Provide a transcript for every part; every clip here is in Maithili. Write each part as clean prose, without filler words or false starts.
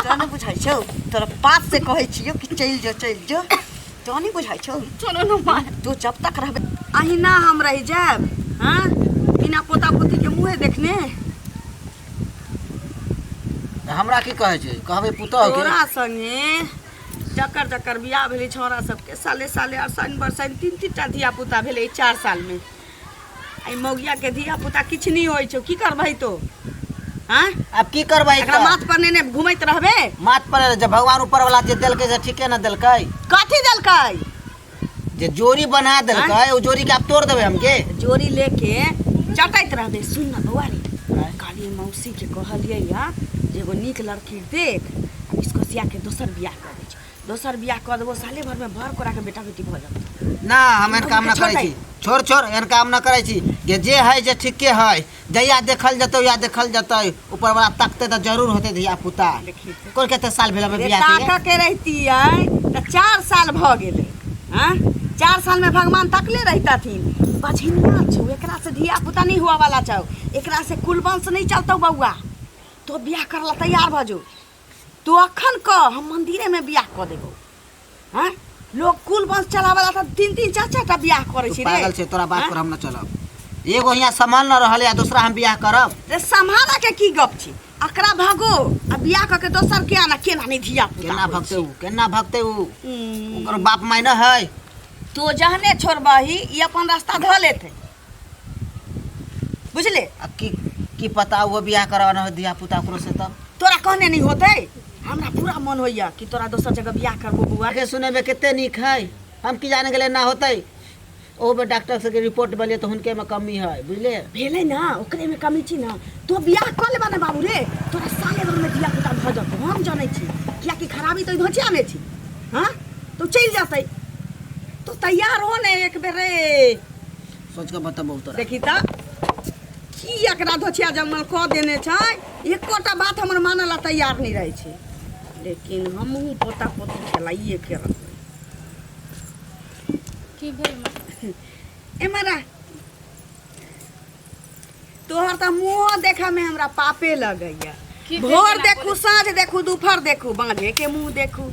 तोरा नहि बुझाइ छौ तोरा पास से कहै छियौ कि चलि जो चलि जो तोरा नहि बुझाइ छौ चलो न माय तू जब तक रहबे अहिना हम रहि जायब हाँ बिना पोता पोती के मुँहे देखने हमरा की कहै छै कहबै पुतोह के तोरा संगे जकर जकर बियाह भेलै छौड़ा सबके साले साले अरसाइन बरसाइन तीन तीन टा धिया पुता भेलै 4 साल में एहि मौगिया के धिया पुता किछु नहि होइ छौ की करबही तो हाँ आब की करबै एकरा तऽ? माथ पर नेने घुमैत रहबे माथ पर जे भगवान ऊपर वाला जे देलकै से ठीके ने देलकै कथी देलकै जे जोड़ी बना देलकै ओ जोड़ी के आब तोड़ देबै हम के जोड़ी लेके चटैत रहबे सुन न बौआ रे काली मौसी के कहलियै या जे एगो नीक लड़की देख आ बिस्कोसिया के दोसर बियाह कऽ दै छै दोसर बियाह कऽ देबो साले भरमे भर कोराके बेटा बेटी भऽ जेतौ ना हम एहन काम ना करै छी छोड़ छोड़ एहन काम ना करै छी जे जे है जे ठीके है जहिया देखल जेतै या देखल जेतै ऊपर वाला तकतै तऽ जरूर होतै धिया पुता देखी कोन कते साल भेल हमे बियाह के ताकऽ के रहितियै तऽ 4 साल भऽ गेलै आँ 4 सालमे भगवान तकले रहितथिन बझिनिया छौ एकरा से धिया पुता नहि हुआ वाला छौ एकरा से कुलवंश नहि चलतौ बौआ तो बियाह कर ला तैयार भऽ जो तू अखन कह हम मंदिरे में बियाह कऽ देबौ हैं लोग कुल वंश चलावे ला तऽ तीन तीन चार चार टा बियाह करै तू छै रे पागल छै तोरा बात हैं? पर हम न चलब एगो हियाँ सम्हाल न रहल या दूसरा हम बियाह करब रे सम्हारा के की गप छी अकरा भागो आ बियाह कऽ के दोसर के आना केना नहीं धिया पुता केना होइ भगतै छै। उ केना भगतै उ ओकर बाप माय न है तो जहने छोड़बही ई अपन रास्ता धऽ लेतै बुझले आ की की पता वो बियाह करवा न धिया पुता ओकरो से तब तोरा कहने नहीं होतै हमरा पूरा मन होइया कि तोरा दोसर जगह बियाह करबो बौआ के सुने में कते नीक है हम की जाने गेले ना होतै ओ में डॉक्टर सबके रिपोर्ट बलिए तो हुनके में कमी है बुझले भेलै ना ओकरे में कमी छी ना तो बियाह कऽ लेबा ने बाबू रे तोरा साले भर में धिया पुता भऽ जेतौ हम जनै छी कियाकि खराबी तऽ धोचिया में छी हाँ तो चलि जेतै तो तैयार हो ने एक बेर रे सोच के बतबौ तोरा देखी तऽ की एकरा धोछिया जमल कऽ देने छै एकोटा बात हमर मानऽ ला तैयार नहि रहै छै लेकिन हमहूँ पोता पोती खेलाइए के रहबै की भेल माँ? एम्हर आ तोहर तऽ मुँहो देखऽमे हमरा पापे लगैया की भेल भोर एना देखू बोलै साँझ देखू दुपहर देखू बाँझे के मुँह देखू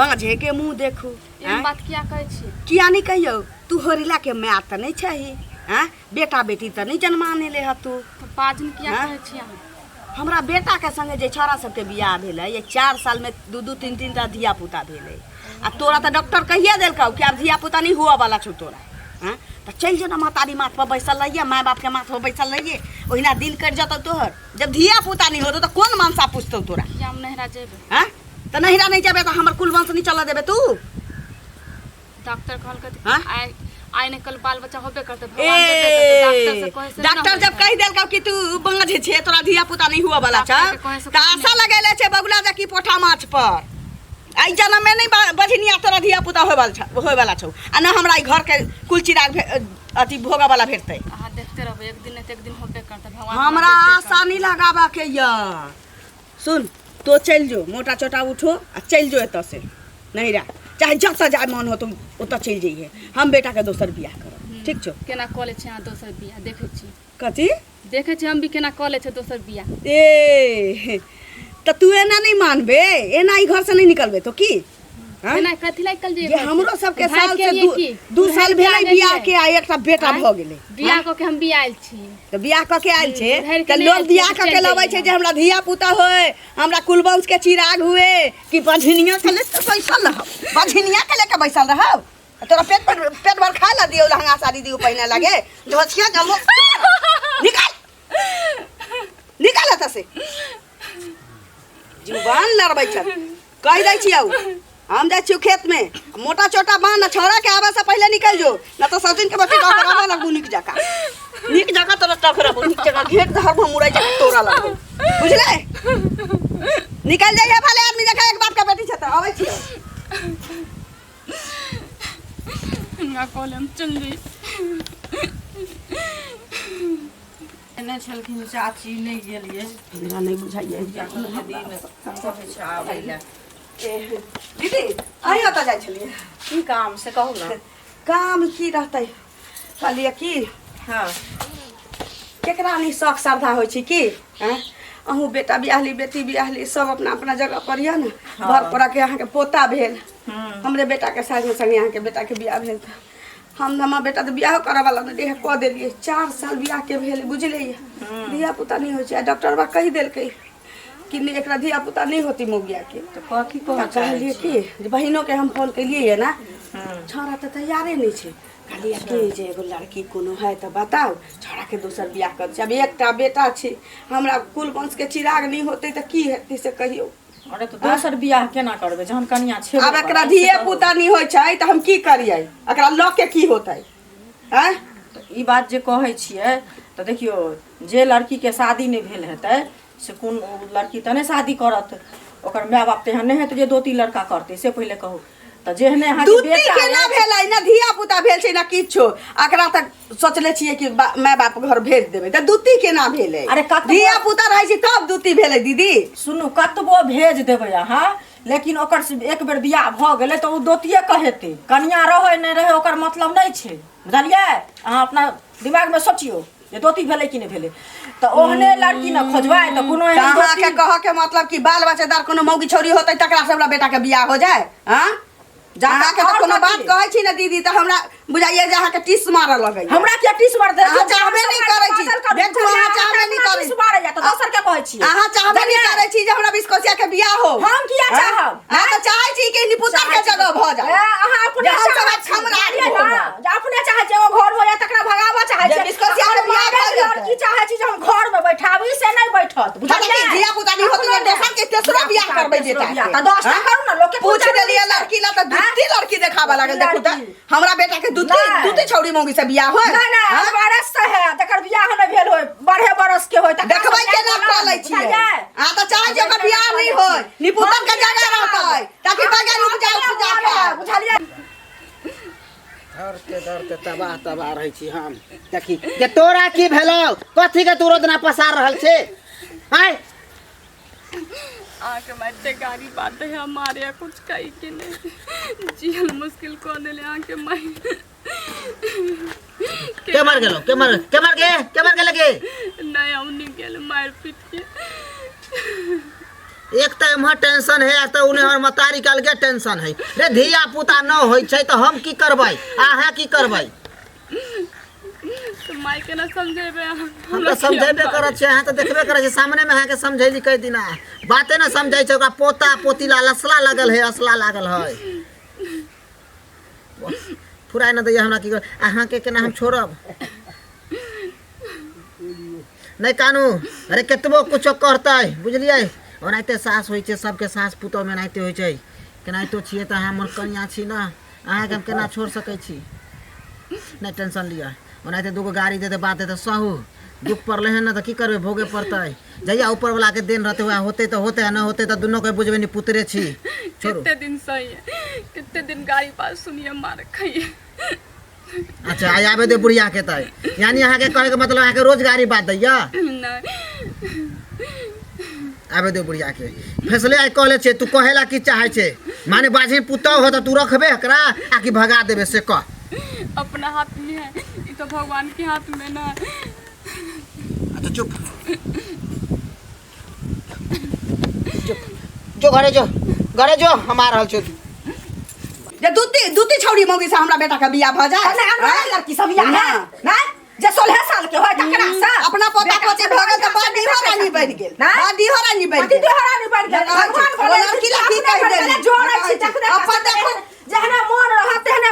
बाँझे के मुँह देखू एहन आँय? बात किया कहै छी किया नहि कहियौ तू होरिला के माय तऽ नहि छही आँय बेटा बेटी तऽ नहि जन्मा ले ह तू तऽ बाजन किया आँय? कहै छी अहाँ हमरा बेटा के संगे जे छौड़ा सबके बियाह भेलै ये 4 साल में दू दू तीन तीन टा धिया पुता भेलै आ तोरा तऽ डॉक्टर कहिए देलकौ कि आब धिया पुता नहि हुअ वाला छौ तोरा आँय तऽ चलि जो ने महतारी माथ पर बैसल रहिए माय बाप के माथ पर बैसल रहिए ओहिना दिन कटि जतौ तोहर जब धिया पुता नहि होतौ तऽ कोन मनसा पुछतौ तोरा किया हम नैहरा जेबै आँय तऽ नैहरा नहि जेबै तऽ हमर कुलवंश नहि चलऽ देबै तू डॉक्टर कहलकै तऽ हाँ? आइ आइ नहि कल बाल बच्चा होबे करतै भगवान देबे करतै डॉक्टर से ए कहै से नहि डॉक्टर होइ जब छै। कहि देलकौ कि तू बाँझ छे तोरा धिया पुता नहीं हुआ वाला छ डॉक्टर के कहै से तऽ कुछ आशा नहि। लगेले छै बगुला जकी पोठा माछ पर एहि जन्म में नहीं बझनिया तोरा धिया पुता होय वाला छ होय वाला छौ आ न हमरा ई घर के कुल चिराग अथी भोगा वाला भेटतै अहाँ देखते रहबै एक दिन नहि तऽ एक दिन होबे करतै भगवान हमरा देबे आशा नहीं लगाबा के य सुन तो चलि जो मोटा चोटा उठो आ चलि जो एतऽ से नैहरा चाहे जतऽ जाय मन हो तुम ओतऽ चलि जइहे हम बेटाके दोसर बियाह करब ठीक छौ केना कऽ लै छै अहाँ दोसर बियाह देखै छी कथी देखै छी हम भी केना कऽ लै छै दोसर बियाह ए तऽ तू एना नहि मानबे एना ई घरसँ नहि निकलबे तो की हाँ? केना कथी लागि कल जे हमरो सबके साल से दू साल भेलै बियाह के आ एकटा बेटा भऽ गेलै बियाह कऽ के हम भी आयल छी तऽ बियाह कऽ के आयल छै धरि के तऽ नहि लोग आयल छै, बियाह तऽ कऽ के चलि लबै छै जइहे। जे हमरा धिया पुता होय हमरा कुलवंश के चिराग हुए कि बझनिया के लेके बैसल रहब बझनिया के लेके बैसल रहब तोरा पेट पर पेट भर खाए ला दियौ लहंगा साड़ी दियौ पहिने लागे धोसिया जमो निकाल निकाल एतऽ से जुबान लड़बै छ कहि दै छियौ हम जाइ छियौ खेत में मोटा चोटा बान्ह आ छौड़ा के आबे से पहिले निकल जो न तऽ सब दिन के बच्चे टकराबऽ लगबू नीक जकाँ नीक जकाँ तोरा टकराबू नीक जकाँ घेट धरबो मुड़ै जकाँ तोरा लगबू बुझले निकल जाइए भले आदमी जकाँ एक बाप के बेटी छै तऽ अबै छियौ हिनका कहले हम चल जाइ एने छलखिन चाची नहि गेलियै हमरा नहि बुझाइए आबै लए दीदी अहीं ओतऽ जाइ छलियै की काम से कहू ने काम की रहतै कहलियै की हँ केकरा नहि शौक श्रद्धा होइ छै की आँय? अहूँ बेटा बियाहली बेटी बियाहली सब अपना अपना जगह पर यऽ ने घर पर के अहाँके पोता भेल हमरे बेटाके संगे संगे अहाँके बेटाके बियाह भेल तऽ हम हमर बेटा तऽ बियाहो करऽ वाला नहि रहै कऽ देलियै 4 साल बियाहके भेल बुझलियै धिया पुता नहि होइ छै आ डॉक्टरबा कहि देलकै कि नहि एकरा धिया पुता नहि होती मौगियाके। तऽ कथी कहऽ तऽ चाहै कहलियै छी? कि जे बहिनोके हम फोन केलियै ने, छौड़ा तऽ तैयारे नहि छै। कहलियै कि जे एगो लड़की कोनो है तऽ बताउ, छौड़ाके दोसर बियाह कर छै। आब एकटा बेटा छै हमरा, कुल वंशके चिराग नहि होतै तऽ की हेतै से कहियौ। अरे, तऽ दोसर बियाह केना करबै जहन कनिया छेबे आब एकरा करै, से धिये कहू। पुता नहि होइ छै तऽ हम की करियै? एकरा लऽ के की होतै आँय? तऽ ई बात जे कहै छियै तऽ देखियौ, जे लड़कीके शादी नहि भेल हेतै से कोन ओ लड़की तऽ नहि शादी करत। ओकर माय बाप तऽ एहन नहि हेतै जे दो तीन लड़का करतै। से पहिले कहू तऽ जेहने अहाँके दूती बेटा केना अछि भेलै? ना धिया पुता भेल छै ना किछो। एकरा तऽ सोचले छियै कि माय बाप घर भेज देबै, तऽ दूती केना भेलै? अरे कतबो- धिया पुता रहै छै तब दूती भेलै दीदी। सुनू, कतबो भेज देबै अहाँ, लेकिन ओकर एक बेर बियाह भऽ गेलै तऽ ओ दोतिए कहेतै। कनिया रहै नहि रहै ओकर मतलब नहि छै, बुझलियै? अहाँ अपना दिमागमे सोचियौ जे दोती भेलै कि नहि भेलै, तऽ ओहने लड़की ने खोजबै तऽ कोनो तऽ एहन अहाँके दोती कहऽ के मतलब कि बाल बच्चेदार कोनो मौगी छौरी होतै तकरा से हमरा बेटा के बियाह हो जाए? हाँ, अहाँके तऽ आओर कोनो बात कथी? कहै छी ने दीदी, तऽ हमरा बुझाइए जे अहाँके टीस मारऽ लगैया। हमरा किया टीस मार दे? अहाँ चाहबे नहि करै छी। देखू, अहाँ चाहबे नहि करै। टीस मारैया तऽ दोसर के कहै छी। अहाँ चाहबे नहि करै छी जे हमरा बिस्कोसिया के बियाह हो। हम किया हाँ? चाहब? अहाँ तऽ चाहै छी कि निपुतर के जगह भऽ ए, जाए। अहाँ अपने जे हम सब चाहै आब छी, खमराज बुझलियै भऽ ने? जे अपने चाहै छी एगो घर हो जाए तकरा भगाबऽ चाहै जे छी। बिस्कोसिया के आओर बियाह भऽ मारे जेतै। लड़की चाहै छी जे हम घर में बैठाबी, से नहि बैठत, बुझलियै? धिया पुता नहि होतै तऽ दोसर के तेसरो बियाह करबै तेसरो बेटा बियाह। के। तऽ 10टा हाँ? करू ने, लोक के पूछ कोन देलियै जरूरी छै? लड़की ला तऽ दूती लड़की देखाबऽ लागल। देखू तऽ, लड़की। हमरा बेटा के दूती नहि। दूती छौड़ी मौगी से बियाह होय? नहि नहि। हाँ? बरस से है जकर बियाह नहि भेल होय, बारहे बरस के होय, तकरा देखबै से केना बियाह कऽ लै छियै। बुझलियै? अहाँ तऽ चाहै छियै ओकर बियाह नहि होय, निपुतर के जगह रहतै ताकि बगैर उपजा उपजा खाय। बुझलियै? डरते डरते तबाह तबाह रहै छी हम। देखी जे तोरा की भेलौ? कथी के तू रोदना पसार रहल छे? आय। आके मारते गाड़ी बात है हमारे, कुछ कही के नहीं, जियल मुश्किल कर देले आके माई। के मार गेलो? के मार, के मार गे? के मार गेले गे? नहीं, हम नहीं गेल मार पीट के। एक तऽ एम्हर टेंशन है आ तऽ उन्हें हमर मतारी के अलगे टेंशन है। रे, धिया पुता न होइ छै तऽ हम की करबै, अहाँ की करबै? तो माई के ना समझेबे? हम तऽ समझेबे करै छियै। अहाँ तऽ देखबे करै छियै सामनेमे। अहाँके समझैली कई दिना, बाते न समझै छै। ओकरा पोता पोती ला लसला लगल है, असला लागल है। फुराय न दैया हमरा। की कर, अहाँके केना हम छोड़ब? नहि कानू। अरे, केतबो कुछो करतै, बुझलियै, ओनाहिते सास होइ छै सबके। सास पुतोहमे एनाहिते होइ छै। केनाहितो छियै तऽ अहाँ हमर कनियाँ छी ने, अहाँके हम केना छोड़ि सकै छी? नहि टेंशन लिअ। ओनाहिते दूगो गाड़ी देतै, बात देतै, सहू। दुख पड़लै हन ने तऽ की करबै, भोगे पड़तै। जहिया ऊपरवलाके देन रहतै वएह होतै तऽ होतै, आ नहि होतै तऽ दुनूके बुझबै नि पुतरे छी। छोड़ू। कितने दिन सही है, कितने दिन गाड़ी बात सुनिए, मार खाइए। अच्छा, आइ आबे दे बुढ़ियाके। तऽ यानी अहाँके कहैके मतलब अहाँके रोज गाड़ी बात दैया? नहीं। आबे दे बुढ़ियाके। फैसले आइ कहले छै। तू कहेला की चाहै छै? माने बाजी पुतहु हो तऽ तू रखबे एकरा आ कि भगा देबे, से कह। अपना हाथ में है, ये तो भगवान के हाथ में ना है। अच्छा, चुप चुप, जो घरे जो, घरे जो, हम आ रहल छी। जे दूती दूती छौड़ी मौगी से हमरा बेटा के बियाह भऽ जाए? नहि, हमरा लड़की सब बियाह है ना। नहि, जे 16 साल के होय तकरा से। अपना पोता पोती भऽ गेल तऽ बड़ रानी बनि गेल। नहि? बड़ रानी बनि अति गेल। देहरानी बनि गेल। भगवान ओ लड़की ला की कहि देली? जोड़ै छी तकरे। अपन देखू। जहने मोन रहत तेहने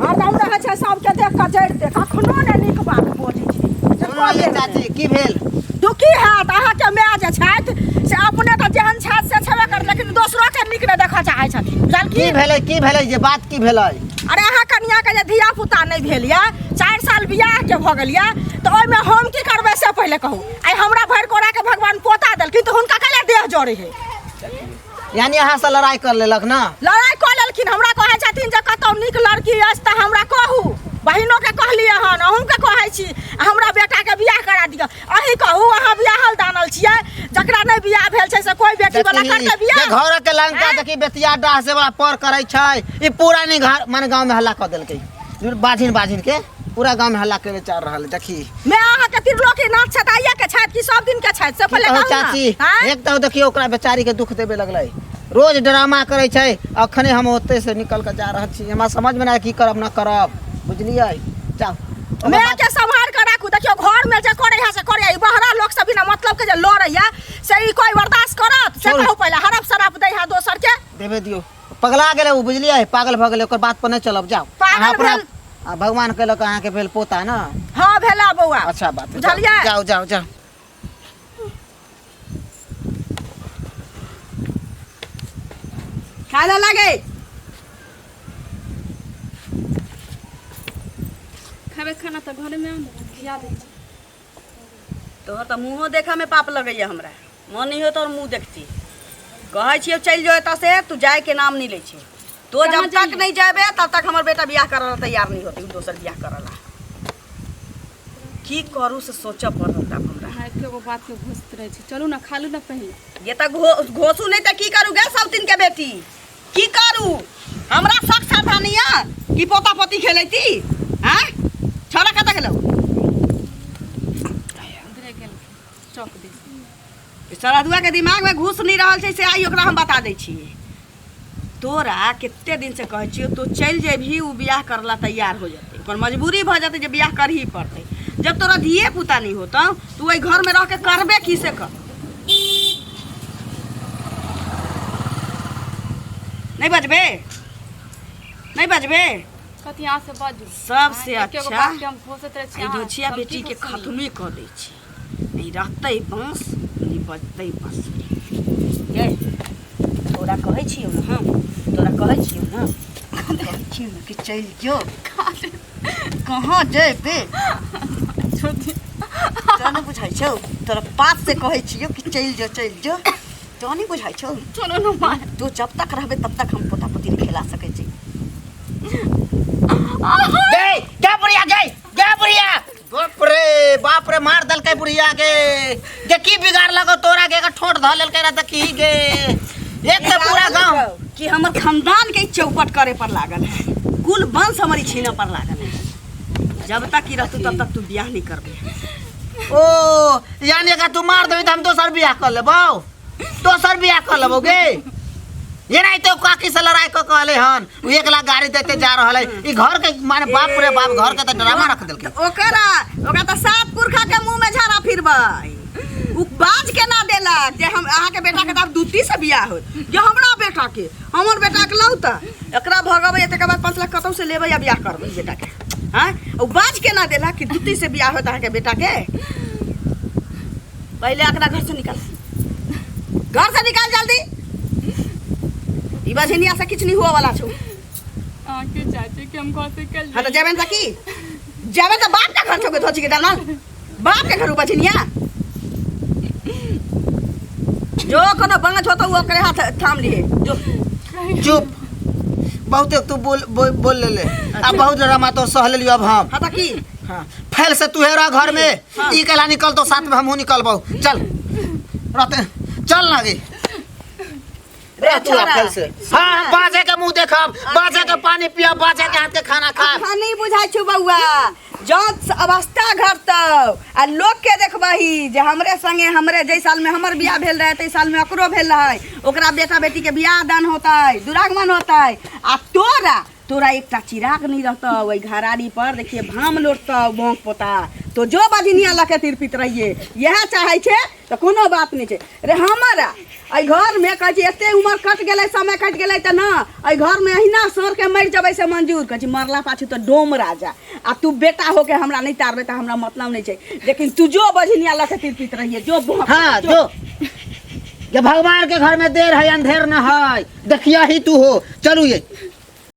हरदम रहै छै सबके देख कऽ जड़िते, कखनो ने नीक बात बजै छै। सुनू ये चाची, की भेल? दुखी हैत अहाँके माय जे छथि से अपने तऽ जेहन छथि से छेबे कर, लेकिन दोसरोके नीक नहि देखऽ चाहै छथिन। की बुझलखिन? भेलै? की भेलै जे बात की भेलै? अरे, अहाँ कनियाके जे धिया पुता नहि भेल यऽ, 4 साल बियाहके भऽ गेल यऽ, तऽ ओहिमे हम की करबै से पहिले कहू। आइ हमरा भरि कोराके भगवान पोता देलखिन तऽ हुनका कैला देह जड़े है? यानी अहाँ से लड़ाई कर लेलक ना? लड़ाइ कऽ लेलखिन। हमरा कहै छथिन जे कतहु नीक लड़की अछि तऽ हमरा कहू। बहिनोके कहलियै हन, अहूँके कहै छी, आ हमरा बेटाके बियाह करा दिअ। अहीं कहू, अहाँ बियाहल दानल छियै, जकरा नहि बियाह भेल छै से कोइ बेटी वाला देखी, करतै जे बियाह? घर के लंका आँय? देखी, बेतिया डाह से बड़ा पर करै छै। ई पूरा नहीं घर माने गांव में हल्ला कर देलकै। बाझिन बाझिन के पूरा गांव में हल्ला करे चल रहल है, देखी मैं अहाँ के त्रिलोकी नाथ छथि आइए के छथि कि सब दिन के छथि से की पहिले कहू कहू ना चाची आँय? एक तऽ देखियौ ओकरा बेचारी के दुख देबे लगलै रोज ड्रामा करै छै अखने हम ओतै से निकल के जा रहल छी हमरा समझ में नहि की करब न करब बुझलियै जाउ ओकर मैं बाद के संभाल के राखू देखियो घर में जे करे है से करे है बहरा लोग सब बिना मतलब के जे लड़े है से ई कोई बर्दाश्त करत से छोड़। कहू पहिले हड़प शराप दै है दोसर के देबे दियौ पगला गेलै ओ बुझलियै पागल भऽ गेलै ओकर बात पर नहि चलब जाउ पागल अहाँ अपना भेल। आ भगवान केलक अहाँके भेल पोता ने हाँ भेला बौआ अच्छा बात है, जाउ, बुझलियै जाउ जाउ जाउ खाय ला लागे खेबै खाना तऽ घरेमे आउ ने खिया दै छी तोहर तऽ मुँहो देखऽमे पाप लगैए हमरा मन नहि हो तोहर मुँह देखती कहै छियौ चलि जो एतऽ से तू जायके नाम नहि लै छै तो कहाँ जब तक जाइए? नहीं जेबे तब तक हमर बेटा बियाह करऽ ला तैयार नहीं होते दोसर बियाह करऽ ला की करू से सोचऽ पड़त आब हमरा अहाँ एके गो बात के घोसैत रहै छी चलू ने खा लू ने पहिले ये तऽ घोसू नहीं तऽ की करू गे सब दिन के बेटी की करू हमरा शक साधा नहीं है कि पोता पोती खेलैती हैं छोरा कतऽ गेलौ उधरे गेल चौक दिस सरदुआ के दिमाग में घुस नहीं रहल छै से आइ ओकरा हम बता दै छियै तोरा कते दिन से कहै छियौ तू चलि जेबही ओ बियाह करला तैयार हो जेतै ओकर मजबूरी भऽ जेतै जे बियाह करही पड़तै जब तोरा धिये पुता नहीं होतौ तू एहि घर में रह के करबे की से कर नहीं बजबे नहीं बजबे कथी अहाँ से बाजू सबसे अहाँ एके गो अच्छा बात के हम घोसैत रहै छी एहि अहाँ धोछिया हम की बेटी के घोसनी? खत्मे कऽ दै छी नहीं रहतै बाँस नहीं बजतै बाँसुरी ये तोरा कहै छियौ ने हम तोरा कहै छियौ ने कहै छियौ ने कि चलि जो कहाँ जेबे तोरा नहि बुझाइ छौ तोरा पास से कहै छियौ कि चलि जो चलि जो तोरा नहि बुझाइ छौ चलो न मार तू जब तक रहबे तब तक हम पोता पोती खेला सकै छी गई गे बुढ़िया गई गे बुढ़िया बाप रे बाप रे मार देलकै बुढ़िया के गे की बिगाड़ लगो तोरा के एकर ठोंठ धऽ लेलकै रे देखी गे एक तऽ पूरा गाँव कि हमर खानदान के चौपट करे पर लागल है कुल वंश हमर ई छीने पर लागल है जब तक ई रहतू तब तक तू बियाह नहीं करबे ओ यानी अगर तू मार देबी तऽ हम दोसर बियाह कऽ लेबौ दोसर बियाह कऽ लेबौ गे ये नहीं तो काकी से लड़ाई कऽ कहले हन उ 1 लाख गाड़ी देते जा रहल है ई घर के माने बाप रे बाप घर के तऽ ड्रामा रख देलकै ओकरा ओकरा तऽ सात पुरखा के मुंह में झाड़ा फिरबै उ बाज के ना देलक जे हम अहाँ के बेटा के तऽ आब दूती से बियाह होत जे हमरा बेटा के हमर बेटा के लौ तऽ एकरा भगबै तकर बाद 5 लाख कतौ से लेबै आ बियाह करबै बेटा के हाँ उ बाज के ना देलक कि दूती से बियाह होत अहाँ के बेटा के पहले एकरा घर से निकाल घर से निकाल जल्दी ई बझनिया से किछु नहीं हुआ वाला छौ अहाँ के चाची कि हम घर से निकल हाँ तो जेबे न की जेबे तो बाप के घर छौ धोची के डालल बाप के घर बझनिया जो कोनो बाँझ होतो उ ओकरे हाथ थाम लिए जो चुप बहुते तू बोल बोल, बोल लेले अब बहुत ड्रामा तो सह लेलियो अब हम हाँ तो की हाँ फैल से तू हेरा घर में ई कहला निकल तो साथ में हमहू निकलबौ चल रहते चल ना गे रे रह तू छोरा। फैल से हाँ बाजे के मुंह देखब बाजे के पानी पियब बाजे के हाथ के खाना खाब अखन नहीं बुझाइ छौ बौआ जँ अवस्था घटतौ आ लोक के देखबही जे हमरे संगे हमरे जै साल में हमर बियाह भेल रहै तै साल में ओकरो भेल रहै ओकरा बेटा बेटी के बियाह दान होतै दुरागमन होतै आ तोरा तोरा एकटा चिराग नहीं रहतौ ओहि घरारी पर देखिए भाम लोटतौ बोंक पोता तो जो बजनिया लऽ के तिरपित रहिए इएह चाहै छै तऽ कोनो बात नहि छै रे हमरा एहि घरमे कहै छै एते उमर कटि गेलै समय कटि गेलै तऽ ना एहि घरमे अहिना सड़के मरि जेबै से मंजूर कहै छै मरला पाछू तऽ डोम राजा आ तू बेटा होके हमरा नहि तारबै तऽ हमरा मतलब नहि छै लेकिन तू जो बजनिया लऽ के तिरपित रहिए जो बोंक हाँ जो ये भगवान के घर में देर है अंधेर न है देखिया ही तू हो चलू ये